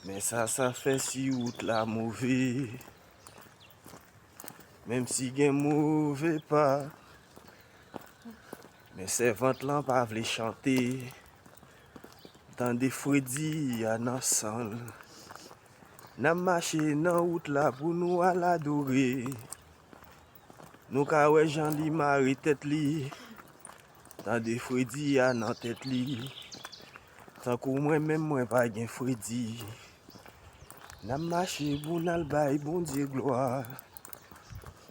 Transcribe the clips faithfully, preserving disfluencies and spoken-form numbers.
Men sa, sa fè si wout la move. Menm si gen move pa, men sèvant lan pa vle chante. Tande fredi a nan san l. N ap mache nan wout la pou nou al adore. Nou ka wè jan li mare tèt li. Tande fredi a nan tèt li. Tankou mwen menm, mwen pa gen fredi. N ap mache pou n al bay Bondye glwa.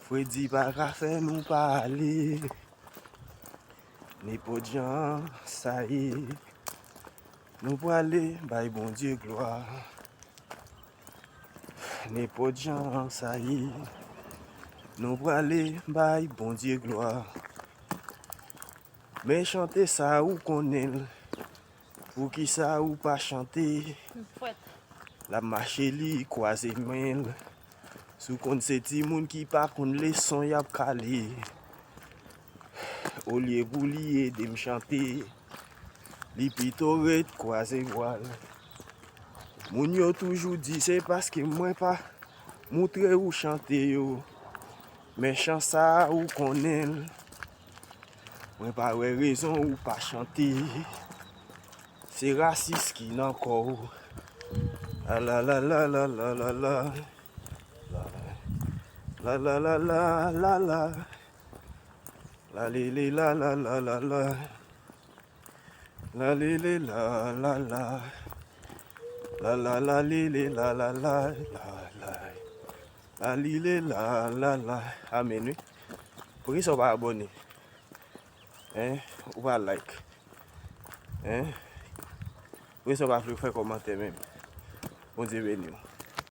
Fredi pa ka fè nou pa ale. Nenpòt jan sa ye, nou prale bay Bondye glwa. Nenpòt jan sa ye, nou prale bay Bondye glwa. Men chante sa ou konnen l. Poukisa ou pa chante? L ap mache, li kwaze men l. Si w konn se timoun ki pa konn leson y ap kale. Olye pou li ede m chante, li pito ret kwaze bra l. Moun yo toujou di se paske mwen pa moutre ou chante yo. Men chan sa a ou konnen l. Mwen pa wè rezon ou pa chante. Se rasis ki nan kò w. A la la la la la la la. La la la la la la. La li li la la la la la. La li li la la la. La la la li li la la la la la. La li li la la la. Amèn wi. Poukisa w pa abòne? Hein? Ou pa like? Hein? Poukisa w pa vle fè kòmantè menm? Bondye beni w.